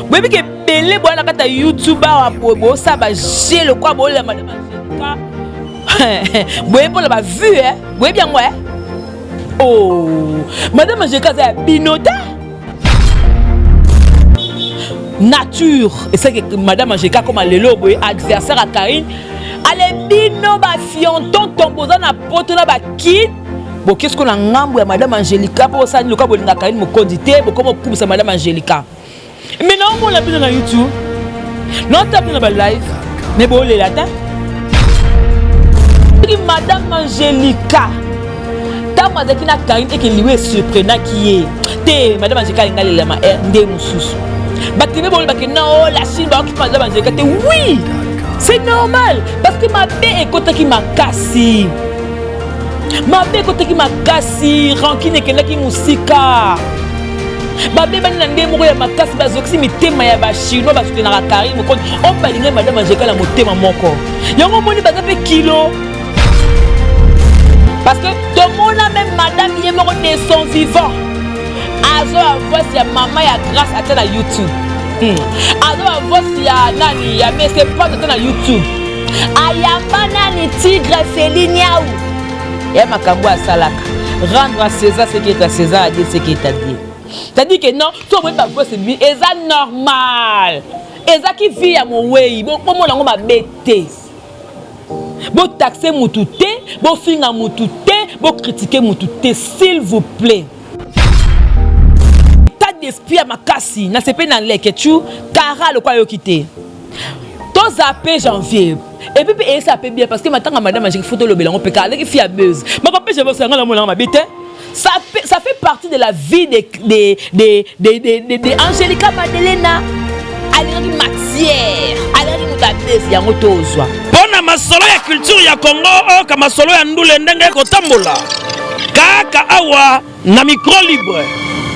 Boyebi ke ebele boya na kati ya YouTube awa boye bosala ba jeu lokola bolela madame Angelica. Boye mpo na ba vue eh? Boyebi yango eh? Oh, madame Angelica aza ya bino te. Nature esaki madame Angelica akoma lelo boye adversaire ya Karine. Ale bino ba fionton ton boza na poto na ba kin boke siko na ngambo ya madame Angelica mpo bosala nini lokola bolinga Karine Mokonzi te bokoma kokumisa madame Angelica. Mais naomona bino na YouTube, naota bino na ba live, mais bolela te. Soki madame Angelica ntango azalaki na Karine eke liwa esurprenaki ye te, madame Angelica alinga alelama eh, nde mosusu bato ebe bolobaki na o oh, la Chine baoki madame Angelica te. Oui, c'est normal parce que mabe ekotaki makasi, mabe ekotaki makasi, rancune ekendaki mosika. Babebani na ndenge moko ya makasi, bazokisi mitema ya bachinois basutenaka Karine Mokonzi oyo balingaki madame Angelica na motema moko. Yango omoni baza mpe kilo parce que tomona meme madame ye moko de son vivant azwa ba voice ya mama ya Grâce ata na YouTube, azwa ba voice ya nani ya Mese Pato ata na YouTube, ayamba nani Tigre Feliniau ya makambo asalaka. Rendre à César ce qui est à César, à Dieu ce qui est à Dieu. C'est-à-dire que non, so omoni ba voice ebi eza normal, ezaki vie ya mowei, bomona yango mabe te, botaxe mutu te, bofinga mutu te, bokritike mutu te, s'il vous plaît. État d'esprit ya makasi na sepe na lekechu kara lokola ayoki te. Tozape janvier et puis eyesa pe bien parce que matanga madame Angélique faut tolobela yango mpe kaka aleki fi ya buzz maka mpe janvier osanga na monanga mabe te. Ça fait partie de la vie de Angelica Madelena. Alingaki matière, alingaki moto ya buzz, yango tozwa. Mpo na masolo ya culture ya Congo, oyoka masolo ya ndule ndenge ekotambola kaka awa na micro libre.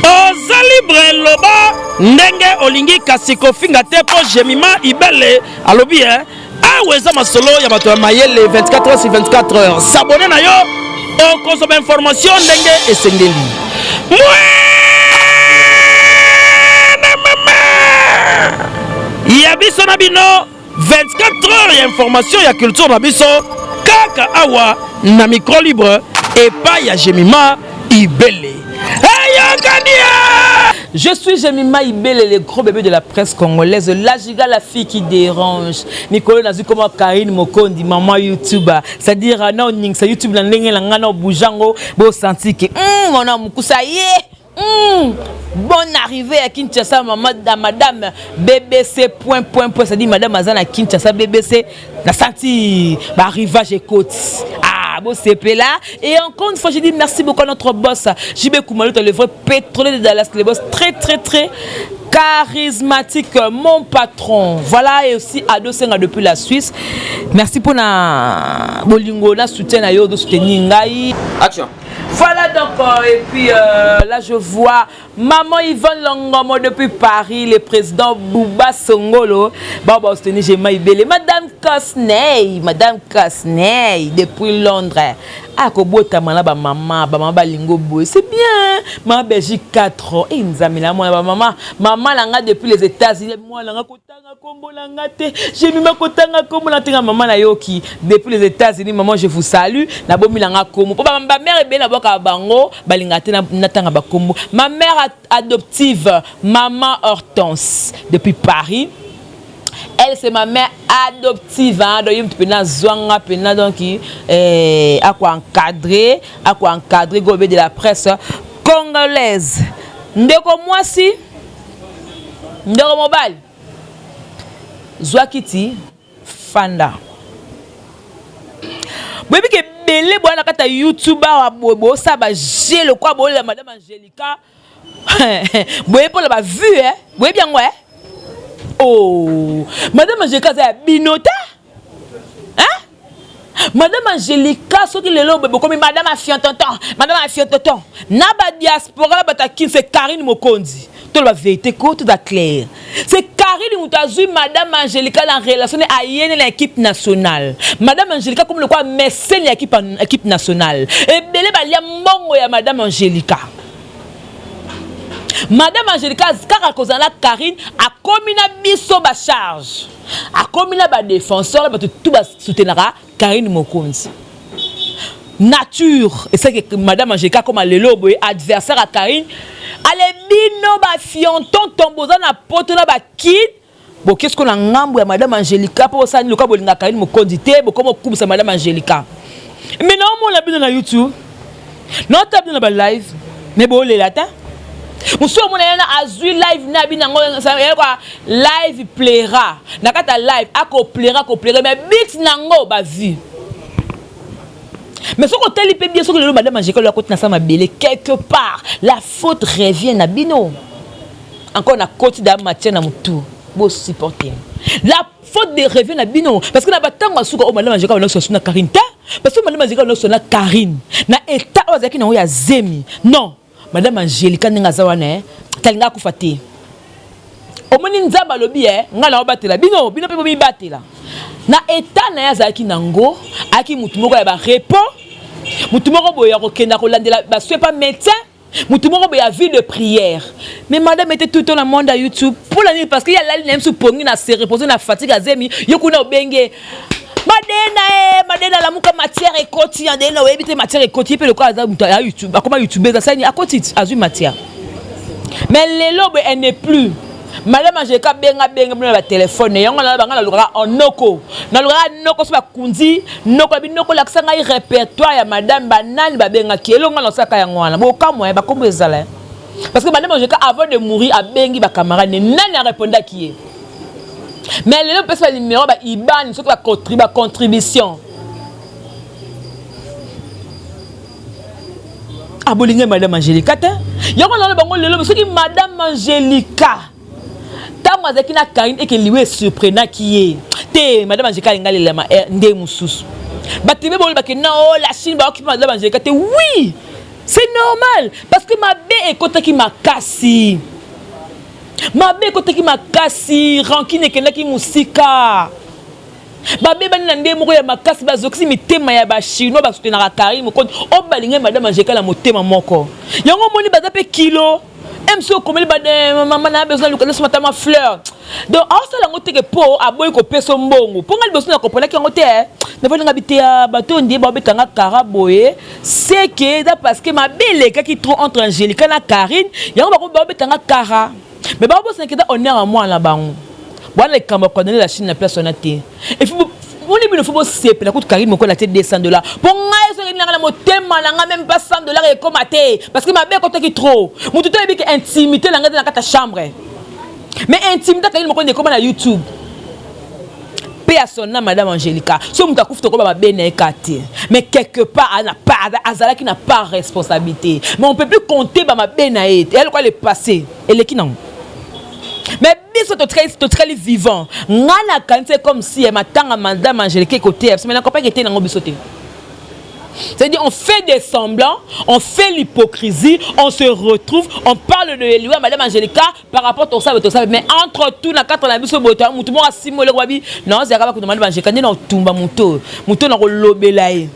Oza libre, loba ndenge olingi, kasi kofinga te, mpo Jemima Ibele alobi eh, awa eza masolo ya bato ya mayele 24 heures sur 24 heures. S'abonner na yo, okozwa ba information ndenge esengeli. Mwana mama ya biso na bino 24 heures ya information ya culture na biso kaka awa na micro libre epai ya Jemima Ibele. Eyokani! Je suis Jemima Ibele, le gros bébé de la presse congolaise, la giga, la fille qui dérange. Mikolo nazwi comme Karine Mokondi, maman YouTube. C'est-à-dire, na oningisa YouTube na ndenge na nga na obujango, bo senti que mwana mukusa ye. Bonne arrivée à Kinshasa, maman, à madame BBC point point point, c'est-à-dire madame aza na Kinshasa BBC, na senti ba arrivage écoute. Ah, bon c'est là. Et encore une fois, je dis merci beaucoup à notre boss JB Koumaluta, le vrai pétrolier de Dallas, le boss très très très charismatique, mon patron. Voilà, et aussi Ado Senga depuis la Suisse. Merci pour na bolingo, na soutien na yo de soutenir ngai. Action. Voilà donc, et puis là je vois Maman Yvonne Longomo depuis Paris, le président Bouba Songolo. Bon, bon, soutenir Jemima Ibele. Madame Cosney, Madame Cosney depuis Londres. Ah, kobota mana ba maman, ba maman balingo boye. C'est bien. Maman Belgique 4 ans. Eh, nzambe na mwana ba maman. Maman langa depuis les États-Unis. Moi langa kotanga kombo langa te. Jemima kotanga kombo na tenga maman na yoki depuis les États-Unis. Maman, je vous salue. Na bomi langa kombo. Po ba ba mère ebele na boka bango balinga te na tanga ba kombo. Ma mère adoptive, maman Hortense depuis Paris. Elle, c'est ma mère adoptive, hein. Donc, il y a zwanga pena, donc, eh, à quoi encadrer, à quoi encadrer, gobé de la presse congolaise. Ndeko mwasi, ndeko mobali, zwakiti, fanda. Boyebi ke ebele boya na kati ya YouTube awa boye bosala ba jeu lokola bolela madame Angelica. Boyebi mpo na ba vue, eh? Boyebi yango, eh? Oh, madame Angelica aza ya bino te? Hein? Madame Angelica soki lelo boye bokomi madame afiontonton, madame afiontonton. Na ba diaspora na bato ya Kin, c'est Karine Mokonzi. To la vérité ko tout clair. C'est Karine moto azwi madame Angelica na relation ne ayene na équipe nationale. Madame Angelica comme le quoi mécène ya équipe nationale. Ebele balia mbongo ya madame Angelica. Madame Angelica kaka kozala na Carine, akomi na biso bacharge, akomi na badéfenseur na bato tu basoutenaka Karine Mokonzi. Nature esaki Madame Angelica akoma lelo boye adversaire ya Karine. Ale bino bafiontonton boza na poto na bakine, boke siko na ngambo ya Madame Angelica mpo osala nini? Lokola bolingaka Karine Mokonzi te, bokoma okumisa Madame Angelica. Mais naomona bino na YouTube, naota bino na balive, mais bolela te. Mosusu omona ye na azwi live na bino yango kwa live plaira na kati ya live, akoplaira, akoplaire, mais but nango bavue. Mais soki otali mpe bien, soki lelo Madame Angelica oyo akoti na sa mabele, quelque part la faute revient na bino encore. Na koti da matière na motu, bosupporter, la faute de revient na bino, parce que na batango ya suka oyo Madame Angelica banaso na Karine te, parce que Madame Angelica banaso na Karine na état oyo azalaki nango ya zemi. Non, Madame Angelica ndenge aza wana, talinga akufa te. Omoni, Nzambe alobi e ngai na obatela bino, bino mpe bomibatela. Na état na ye azalaki nango, ayaki mutu moko ya barepos, mutu moko boye ya kokenda kolandela baswe pa médecin, mutu moko boye ya vie de prière. Mais madame était tout le temps na monde ya YouTube. Mpona nini? Parce que ye alali na ye mosu pongi na se repose na fatigue, azemi yo kuna obenge madena e madena alamuka, matière ekoti adena, oyebi te matière ekoti ye mpe lokola aza mutu ya YouTube, akoma YouTube, eza sani akoti, azwi matière. Mais lelo boye elle n'est plus. Madame Angelica benga benga bino na batelefone yango na banga, nalukaka onoko, nalukaka noko so bakundi noko abi noko lakisa ngai répertoire ya madame, banani babengaki elongo nga nasalaka yango wana. Bokamwa bakombo ezala, parce que Madame Angelica avant de mourir abengi bacamarade, nani arépondaki ye? Mais lelo mpesi banuméro baibani soki bacontribution abolingai Madame Angelica te. Yango nalo bango lelo, soki Madame Angelica ntango azalaki na Karine eke liwa esurprenaki ye te, Madame Angelica alinga lelama nde mosusu. Bato ebe bolobaki non, oh, la Chine baokipa Madame Angelica te. Oui, c'est normal, parce que mabe ekotaki makasi, mabe ekotaki makasi, rancune ekendaki mosika, babebani na nde moko ya makasi, bazokisi mitema ya bachinois basoutenaka Karine Mokonzi oyo balingai Madame Angelica na motema moko. Yango omoni baza mpe kilo mc okomeli mama na besoin luka nyonso matama fleur. Donc aosala yango teke mpo aboyi kopesa mbongo. Mpo nga liboso na komprenaki yango te, nafandinga biteya bato oyo nde babetanga kara boye, seke eza parce que mabe elekaki trop entre Angelica na Karine, yango babetanga kara. Mais babosanaki eza honneur ya mwana na bango wana. Likambo ya condamner la Chine na place wana te. Et puis moni bino fo bosepela kutu Karine moko te 200 $. Mpo ngai soki nanga na motema na ngai, même pas 100 $ ekóma te, parce que mabe ekotaki trop. Motu to yebi ke intimité na ngai te na kati ya chambre, mais intimité Karine moko nde ekóma na YouTube mpe ya son na Madame Angelica. So moto akufi, tokoba mabe na ye ka te, mais quelque part azalaki na part responsabilité, mais on peut plus compter bamabe na ye te. Eloko le passé eleki nango, mais biso totikali vivant. Ngai nakanisi comme si ya matanga Madame Angélique ekoteya biso, mais nakopaki ete nango biso te. C'est-à-dire, on fait des semblants, on fait l'hypocrisie, on se retrouve, on parle de Eliwa, Madame Angelica, par rapport à ça, tout ça. Mais entre tout, na quatre na biso boto, mutu mo asimo le wabi, non, c'est kaba Madame Angelica, na tumba muto, muto na kolobela ye.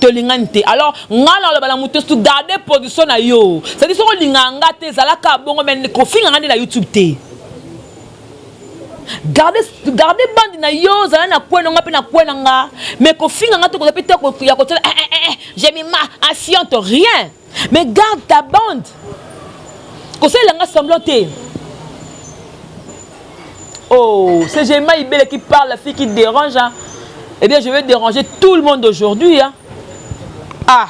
Tolingani te. Alors nga na oloba na moto su garde position na yo, c'est-à-dire soki olingaka nga te, ezalaka bongo, mais kofinga nga nde na YouTube te. Garde, garde bande na yo, ozala na kwe na nga mpe na kwe na nga, mais kofinga nga te, koza mpe te ya kotala Jemima afiante rien, mais garde ta bande, kosalela nga semblant te. Oh, c'est Jemima Ibele qui parle, la fille qui dérange, hein. Eh bien, je vais déranger tout le monde aujourd'hui, hein. Ah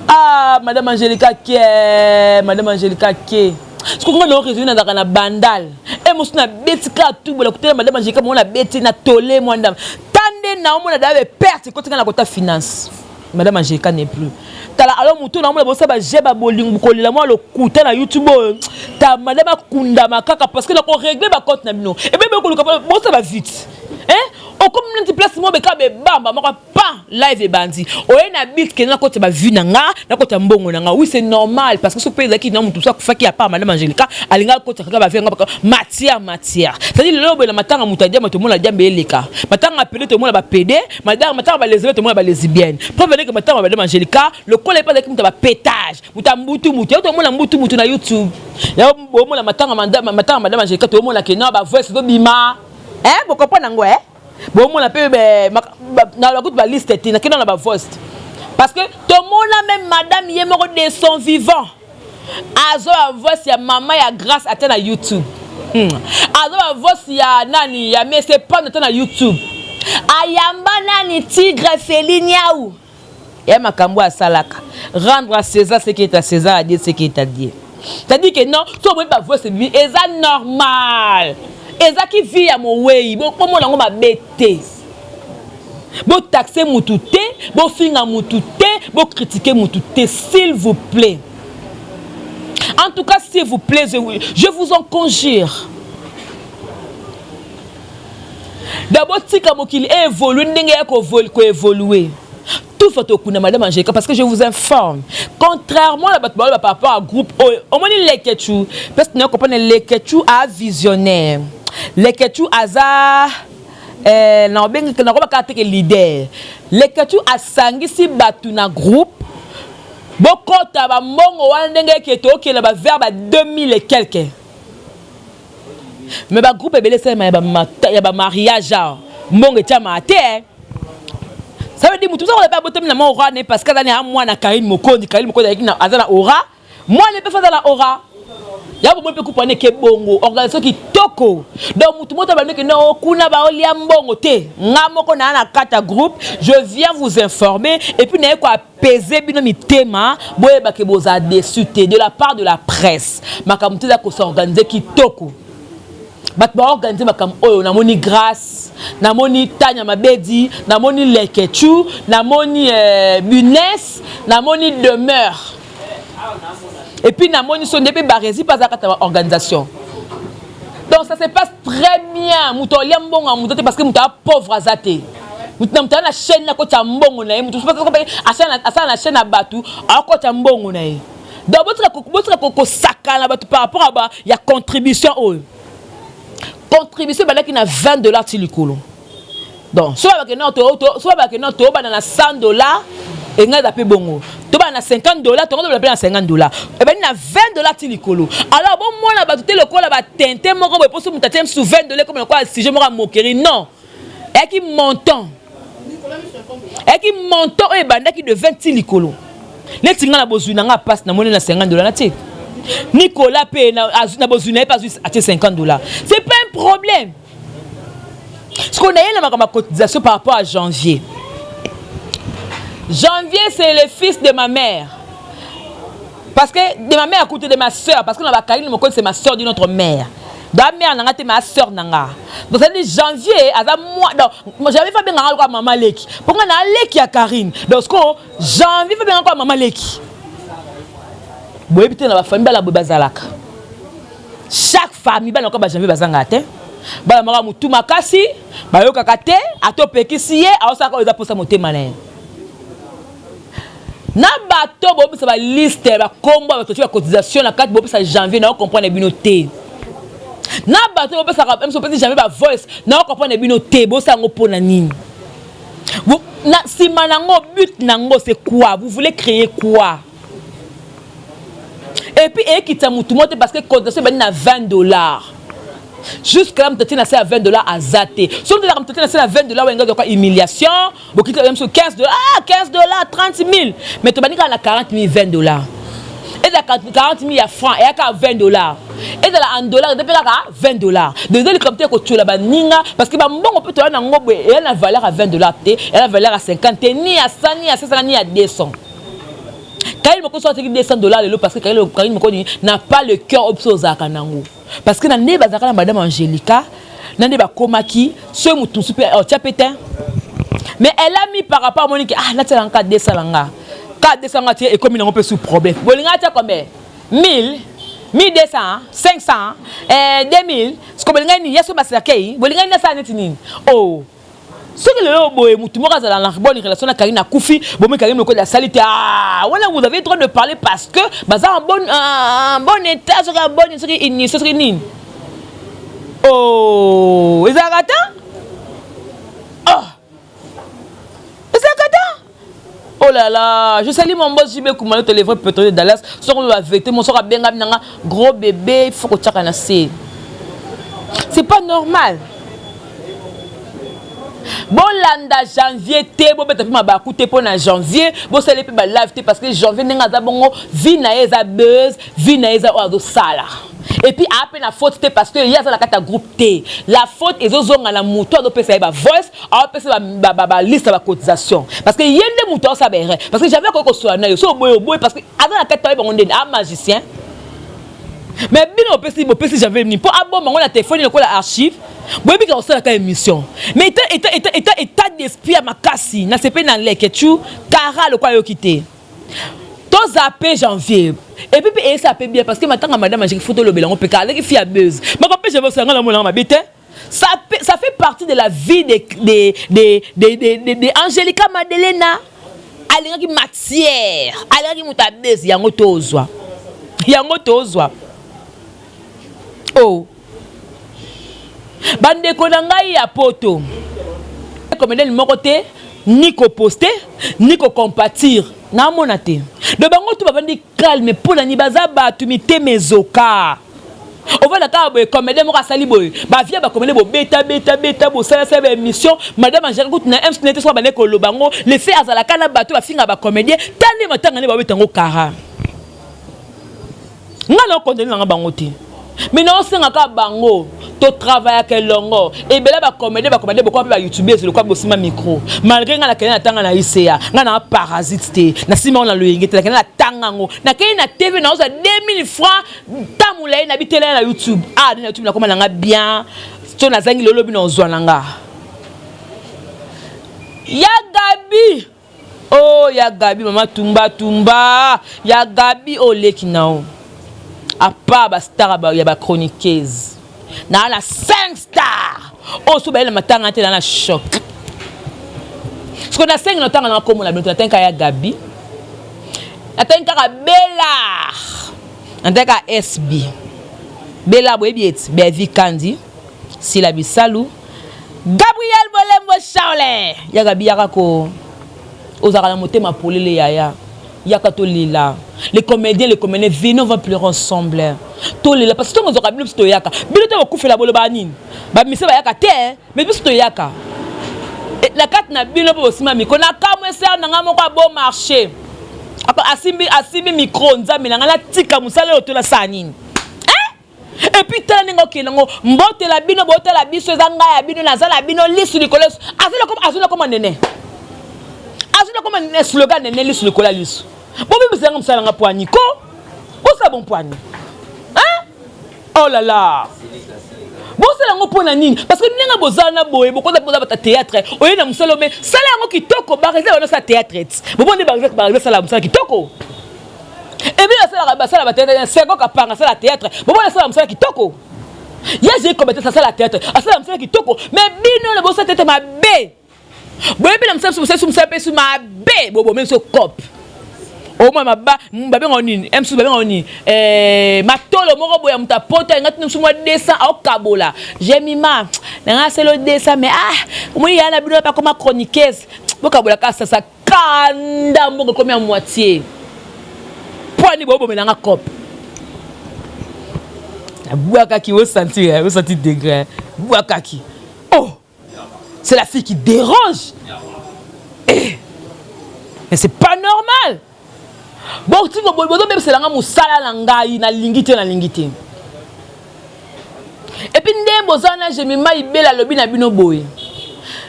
ah, Madame Angelica ke, Madame Angelica ke, soki nga na raisonne, nazalaka na Bandal e mosu na beti kaka tubola kutela Madame Angelica mongo na beti na tole mwa ndambo ta nde naomona da beperte ekoti nga na kota finance. Madame Angelica n'est plus. Tala alors motu naomona bosala baje babolingo kolela mwa lokuta na YouTube oyo ta madame akundama kaka parce que nakorégler bacompte na bino ebe bokoluka bosala bavite. Okomi neti place moko beka bebamba moko pa live ebandi, oye na but kende nakota bavue na nga, nakota mbongo na nga. Oui, c'est normal, parce que soki mpe ezalaki na motu mosusu akufaki à part madame Angélika, alingaki kota kaka bavue nga matière matière. C'est-à-dire lelo boye na matanga moto adiamba, tomona diamba eleka, matanga pédé tomona bapédé, matanga balesbienne tomona balesbienne. Preuve ndeke matanga madame Angélika lokola epe azalaki moto ya bapétage, moto ya mbutu mutu, ya tomona mbutu mutu na YouTube, ya bomona matanga matanga madame Angélika, tomona ke no bavoice ezobima. Bocomprendre yango. Bomona mpe na bakutu baliste te, nakenda na bavoice, parce que tomona même madame ye moko de son vivant azwa bavoice ya mama ya Grâce ata na YouTube. Azwa bavoice ya nani, ya Mese Pano ata na YouTube, ayamba nani, Tigre Feli Niau ya makambo asalaka. Rendre à César ce qui est à César, à Dieu ce qui est à Dieu. C'est-à-dire que non, so omoni bavoice ebimi, eza normal, ezaki vie ya mowei. Bomona yango mabe te, botaxe mutu te, bofinga mutu te, bocritiquer mutu te, s'il vous plaît. En tout cas, s'il vous plaît, je vous en conjure d'abord, tika mokili évolue ndenge ya koévolue. Tout fa tokunda madame Angélika, parce que je vous informe, contrairement na bato baloba par rapport à groupe oyo omoni Lekechu, parce que comprendre Lekechu a visionnaire, Lekechu aza nakobaka teke leader. Lekechu asangisi bato na groupe, bokɔta bambongo wana ndenge eke tookende bavers ba 2000 et quelque. Mais bagroupe ebele esalema ya bamariage awa, mbongo etiamaka te. Ça veut dire mutu mosusu mpe abotami na mwa aura ne, parce que aza na mwana Karine Mokondi. Karine Mokondi azalaki aza na aura, mwana mpe aza na aura ya bomoi mpe kupa neke bongo organisation kitoko. Donc mutu moko abandaki no kuna baolia mbongo te. Nga moko naa na kati ya groupe, je viens vous informer et puis naye koapaiser bino mitema, boyebake bozala déçu te de la part de la presse. Makambo te eza kos'organiser kitoko, bato baorganize makambo oyo. Namoni Grâce, namoni Tanya Mabedi, namoni Lekechu, namoni Bunes, namoni Demeure et puis namoni so nde mpe Baresi mpe aza kati ya organisation. Donc ça se passe très bien. Moto alia mbongo ya moto te, parce que moto aza pauvre aza te. Moto na moto aza na chaîne, akotya mbongo na ye. Moto asala na chaîne ya bato, akotya mbongo na ye. Donc botika kosakana na bato par rapport à ya contribution oyo. Contribution ebandaki na 20 $ ti likolo. Donc so babake no tobanda na 100 $, engai eza mpe bongo, tobanda na 50 $, tongo tobanda mpe na 50 $. Ebandi na 20 $ ti likolo. Alors bomona bato te lokola batente moko boye, mposo moto atie mosusu 20 $ comme lokola sujet moko ya moquerie. Non, eyaki montant, eyaki montant oyo ebandaki de 20 ti likolo. Neti ngai na bozwi na ngai mpasi, namoni na 50 $ natie. Nicolas mpe na bozwi na ye mpe azwi, atie 50 $, c'est pas un problème. Ce qu'on a na makambo ya cotisation par rapport à Janvier, Janvier, c'est le fils de ma mère, parce que de ma mère à côté de ma soeur, parce que na bakarine mokoli, c'est ma soeur d'une autre mère. Da mère nanga te, ma soeur nanga. Donc ça dit Janvier aza moi. Donc janvier fa benganga lokola mama leki, mpo nga na leki ya Karine. Donc siko Janvier fa benganga lokola mama leki. Boyebi te, na bafamille bana boye bazalaka, chaque famille bana lokola bajanvier bazangaka te. Bana moko motu makasi, bayokaka te, ata opekisi ye, aosalaka oyo eza mposa motema na ye. Na bato bobisa baliste, bakombo ya bato ti bacotisation na kati, bopesa Janvier, na ocomprendre bino te. Na bato bopesaka biso, opesi Janvier bavoice, na ocomprendre bino te. Bosala yango mpona nini? Na nsima nango, but nango c'est quoi? Vous voulez créer quoi? Et puis eyekitisa motu moko te, parce que cotisation ebandi na 20 $. Jusque là moto atie na se ya 20 $ aza te. Soki moto azaka, moto atie na se ya 20 $, oyenga ezaka humiliation. Bokiti biso 15 $, ah, 15 $, 30 000, mais tobandi kaka na 40 000. 20 $, ezala 40 000 ya franc, eyaka 20 $, ezala en dollar, eza mpe kaka 20 $. Donc eza likambo te kotiola baninga, parce que bambongo mpe toya nango boye, eya na valeur ya 20 $ te, eya na valeur ya 50 te, ni ya 100, ni ya 500, ni ya 200. Karine Moko so ateki 200 $ lelo, parce que Karine Moko n'a pas le cœur oyo biso ozalaka nango, parce que na nde bazalaka na madame Angélika, na nde bakomaki soki motu mosusu mpe otia mpe te. Mais elle a mis par rapport amoniki, ah, natiala nga 200 na nga ka 200 nga tie, ekomi nango mpe sous problème. Bolinga atia combien? 1000, 1200, 500, 2000? Siko bolingai nini? Yeso baserkei bolingai nini? Asala neti nini? Oh. Soki lelo boye mutu moko azala na bonne relation na Karine akufi, bomi Karine lokola asali te. Ah, wana vous avez droit de parler parce que baza en bon état, soki en bonne, soki initié, soki nini. Oh, ezalaka te? Oh, ezalaka te? Oh là là, je salue mon boss JB Koumalo, le vrai pétrolier de Dallas. Soki la vérité, mon soeur a bien gros bébé, il faut que tu aies. C'est pas normal. Bolanda Janvier te, bobeta mpe mabaku te mpo na Janvier, bosala mpe balive te, parce que Janvier ndenge aza bongo, vie na ye eza buzz, vie na ye eza oyo azosala. Et puis aa mpe na faute te, parce que ye aza na kati ya groupe te. La faute ezozonga na moto azopesa ye bavoice, aopesa baliste ya bacotisation, parce que ye nde moto aosala baerreur. Parce que Janvier akoki kosola na yo so oboye oboye, parce que aza na kati ya bango ndeni a magicien. Mais bino bopesi Janvier nini mpo abomba ngo na telefone lokola archive? Boyebi ka kosalaka émission, mais état d'esprit ya makasi na sepe na leke tu kara lokola ayoki te. Tozape Janvier et puis mpe eyesa mpe bien, parce que matanga madame Angélique, faut tolobela yango mpe kaka aleki fi ya buzz mako mpe Janvier osanga na monanga mabe te. Ça fait partie de la vie de Angélika Madelena. Alingaki matière, alingaki moto abezi yango, tozwa yango, tozwa. Oh, bandeko na ngai ya poto, comédienne moko te, ni koposte ni kocompatir, naamona te. Donc bango tu bavandi calme mpo na nini? Baza bato mitema ezoka. Ovanda kaka boye, comédien moko asali boye, bavia bacomédien, bobeta beta beta, bosalasala baémission. Madame Angélique kutu na mc nete, soki bande koloba ngo, le fait azalaka na bato bafinga bacomédien, ta nde matanga nde babeta yango kara. Nga na okondeli nanga bango te, mais naosengaka bango totravaillaka elongo. Ebele bacomédien, bacomédien bokoma mpe bayoutubers lokola bosima micro. Malgré ngai nakende na tanga na ICA, ngai na parasite te, nasima ngo na loyenge te. Nakende na tanga yango, nakei na TV, naozwa 2000 francs ntamula ye na bitela na YouTube. Ah, na YouTube nakoma nanga bien to nazangi lelo, lobi na ozwa na nga. Ya Gabi, oh ya Gabi, mama tumba tumba, ya Gabi oleki na o à part bastar ya bachroniqueuse naa na 5 star oyo so bayela matanga te, naa na choc siko nasengi na ntanga na komona bino te. Natangi kaka ya Gabi, natangi kaka Bela, natangi kaka SB Bela, boyebi eti Bevi Kandi, Sila Bisalu, Gabriel Bolembo, Charles. Ya Gabi, yaka ko ozalaka na motema polele. Yaya, yaka tolela. Les comédiens, les comédiens, venez, on va pleurer ensemble. Tolela, parce que ntongo ozwaka bino, biso toyaka. Bino te bokufela, boloba nini? Bamise bayaka te, mais biso toyaka na kati na bino mpo bosima micro. Na kamwe sere na ngai moko ya bon marché asimbi, asimbi micro. Nzambe na ngai, natika mosala oyo, tolasala nini? Et puis tala ndenge okende yango, mbotela bino, botala biso, eza ngai ya bino, naza na bino lisu likolo. Azwi koma nene, azwi koma nene, slogan nene, lisu likolo ya lisu. Bobibisa yanga mosala nanga poani ko bosala bon poani. Oh là là, bosala yango mpo na nini? Parce que ndenge bozala na boye, bokoza boza bata théâtre, oye na mosala ome sala yango kitoko. Barési bano osala théâtre ti bobo nde barési asala mosala kitoko. Ebele basalaka, basala bathéâtre. Seko Kapanga asala théâtre, bobo asala mosala kitoko. Ye azali komete asala théâtre, asala mosala kitoko. Mais bino na bosala théâtre mabe, boyebi na mosala biso, bosala mosala mpe su mabe, bobome biso cope. Omoi maba babengao nini, msusu babengao nini, matolo moko boye ya moto apota alinga tino mosusu mwa 200 aokabola. Jemima nanga asala 200, mais ah, omoni ya na bino bakoma chroniqueuse, bokabola kaka sasa kanda mbongo ekomi ya moitié. Mpo ani bobomelanga cope? Nabwakaki, osentir, osentir degré bwakaki. Oh, c'est la fille qui dérange. Eh, mais c'est pas normal. Bozobebisela mosala na ngai, nalingi te, nalingi te. Et puis nde boza na Jemima Ibele, alobi na bino boye: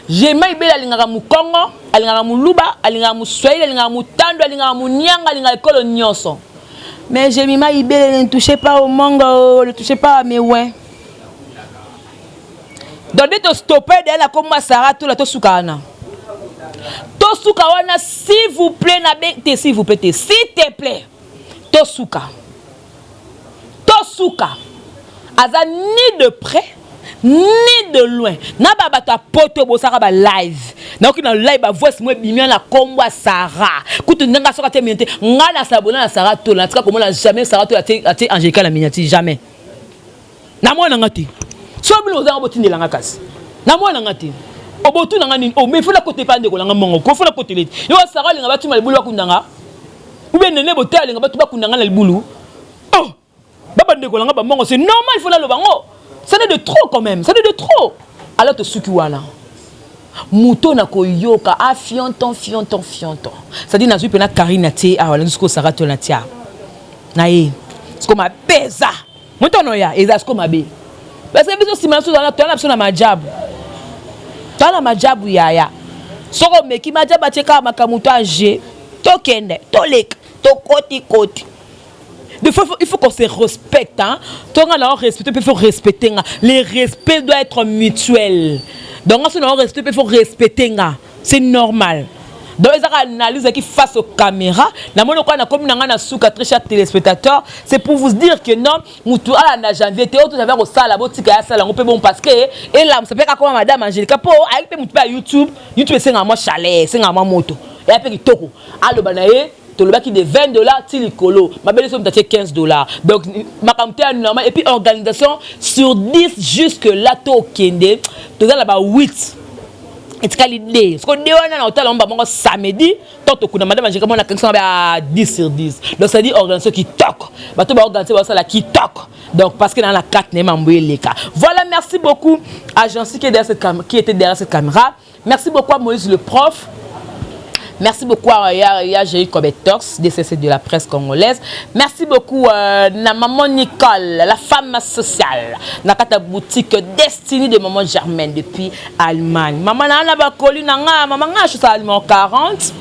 Jemima Ibele alingaka mokongo, alingaka moluba, alingaka moswahili, alingaka motando, alingaka monianga, alingaka ekolo nyonso. Mais Jemima Ibele, ne touchez pas au mongo, ne touchez pas à mes ouin. Donc nde tostope deya na kombo ya Sara Tola, tosuka wana, tosuka wana, s'il vous plaît. Na be te, s'il vous plaît te, s'il te plaît, tosuka, tosuka. Aza ni de près Ni de loin. Na ba bato ya poto bosaka ba live. Nayoki na live ba voice mo ebimi na kombo ya Sarah. Kutu ndenge soki atie miniature, nga na s'abonner na Sarah Tola, natika komona jamais Sarah Tola atie atie Angelica na miniature, jamais. Na mwana nga te. Soki bino bozanga botindela nga kasi. Na mwana nga te. Obotuna nga nini? Oh, mais faut na kote pa ndeko na nga mongo. Ko faut na kote leti. Yo Sarah alinga batima libulu bakunda nga. Ou bien nene bote alinga batu bakunda nga na libulu. Oh! Ba bandeko na nga ba mongo, c'est normal, il faut naloba ngo. Ça n'est de trop quand même, ça n'est de trop. Alors tosuki wana. Moto na koyoka a fionton fionton fionton. C'est-à-dire nazwi pena Karine atie awa, nazwi sikoyo Sarah Tola atia. Na ye. Sikoyo mapeza. Moto no ya eza sikoyo mabe. Parce que biso sima biso toza na biso na majabu. Toza na majabu yaya. Soko omeki majabu atie kaka makambo to age. Tokende, toleka, tokoti koti. Des fois, il faut qu'on se respecte. Hein? Toi, on a respecté, il faut respecter. Le respect doit être mutuel. Donc, on a respecté, il faut respecter. C'est normal. Donc, ils ont analyse qui face aux caméras. Na mona kwa na komi na nga na suka très chers téléspectateurs, c'est pour vous dire que non, mutu ala na janvier te oto j'avais kosala botika ya sala ngo pe bon parce que et là ça fait comme madame Angelica po ayi pe mutu pa YouTube, YouTube esenga mwa chalet, esenga mwa moto. Ya pe kitoko. Aloba na ye tolobaki de 20 $ ti likolo, mabele so moto atie 15 $. Donc makambo te ya normal. Et puis organisation sur 10, jusque là tokende, toza na ba 8, etikali de siko de wana na otala ngo bango samedi to tokunda madame Angelica mwana akangisa ba 10 sur 10. Donc c'est à dire organisation kitoko, bato baorganiser, basala kitoko. Donc parce que dans la carte ne mambo eleka. Voilà, merci beaucoup à Jancy qui était derrière cette caméra. Merci beaucoup à Moïse le prof. Merci beaucoup à Ya Jerry Kobetox, DCC de la presse congolaise. Merci beaucoup à na maman Nicole, la femme sociale. Nakata boutique Destiny de maman Germaine depuis Allemagne. Maman na bakoli na nga, maman nga je suis numéro 40.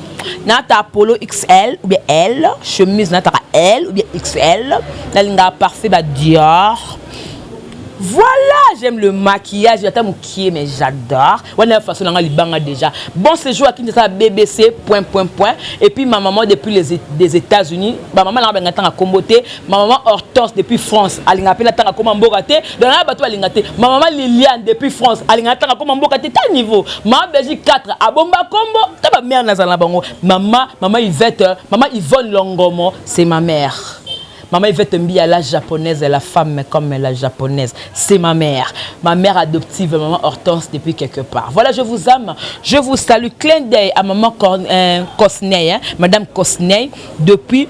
Nata polo XL ou bien L, chemise nata L ou bien XL. Nalinga parfait ba Dior. Voilà, j'aime le maquillage, j'attends mon mais j'adore. Voilà, façon nga libanga déjà. Bon séjour à Kinshasa BBC point point point. Et puis ma maman depuis les des États-Unis, ma maman na benga tanga kombo te, ma maman Hortense depuis France, alinga pe na tanga kombo mboka te. Donc na bato alinga te. Ma maman Liliane depuis France, alinga tanga kombo mboka te, ta niveau. Ma Belgique 4, abomba kombo, ta ba mère nazala bango. Maman, maman Yvette, maman Yvonne Longomo, c'est ma mère. Maman Yvette Mbia, la japonaise, la femme comme la japonaise. C'est ma mère. Ma mère adoptive, maman Hortense, depuis quelque part. Voilà, je vous aime. Je vous salue. Clin d'œil à maman Cosney, hein, Madame Cosney, depuis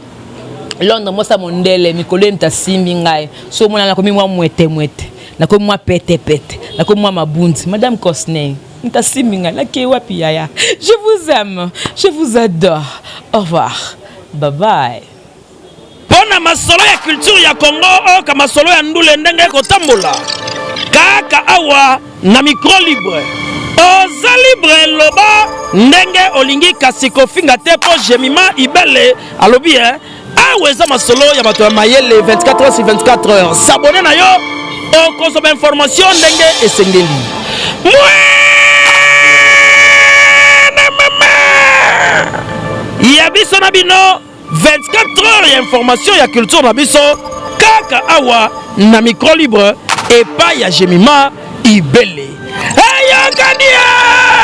Londres. Moi, ça, mon délai, mikolo mtasimbi ngai. So, moi, nakomi mwa mwete mwete. Nakomi mwa pete pete. Nakomi mwa mabundi. Madame Cosney, mtasimbi ngai. Nake wapi yaya. Je vous aime. Je vous adore. Au revoir. Bye bye. Mpo na masolo ya culture ya Congo, oyoka masolo ya ndule ndenge ekotambola kaka awa na micro libre. Oza libre, loba ndenge olingi, kasi kofinga te, mpo Jemima Ibele alobi e awa eza masolo ya bato ya mayele. 24 heures sur 24 heures, s'abonner na yo, okozwa bainformation ndenge esengeli. Mwana mama ya biso na bino, 24 heures ya information ya culture na biso kaka awa na micro libre epai ya Jemima Ibele.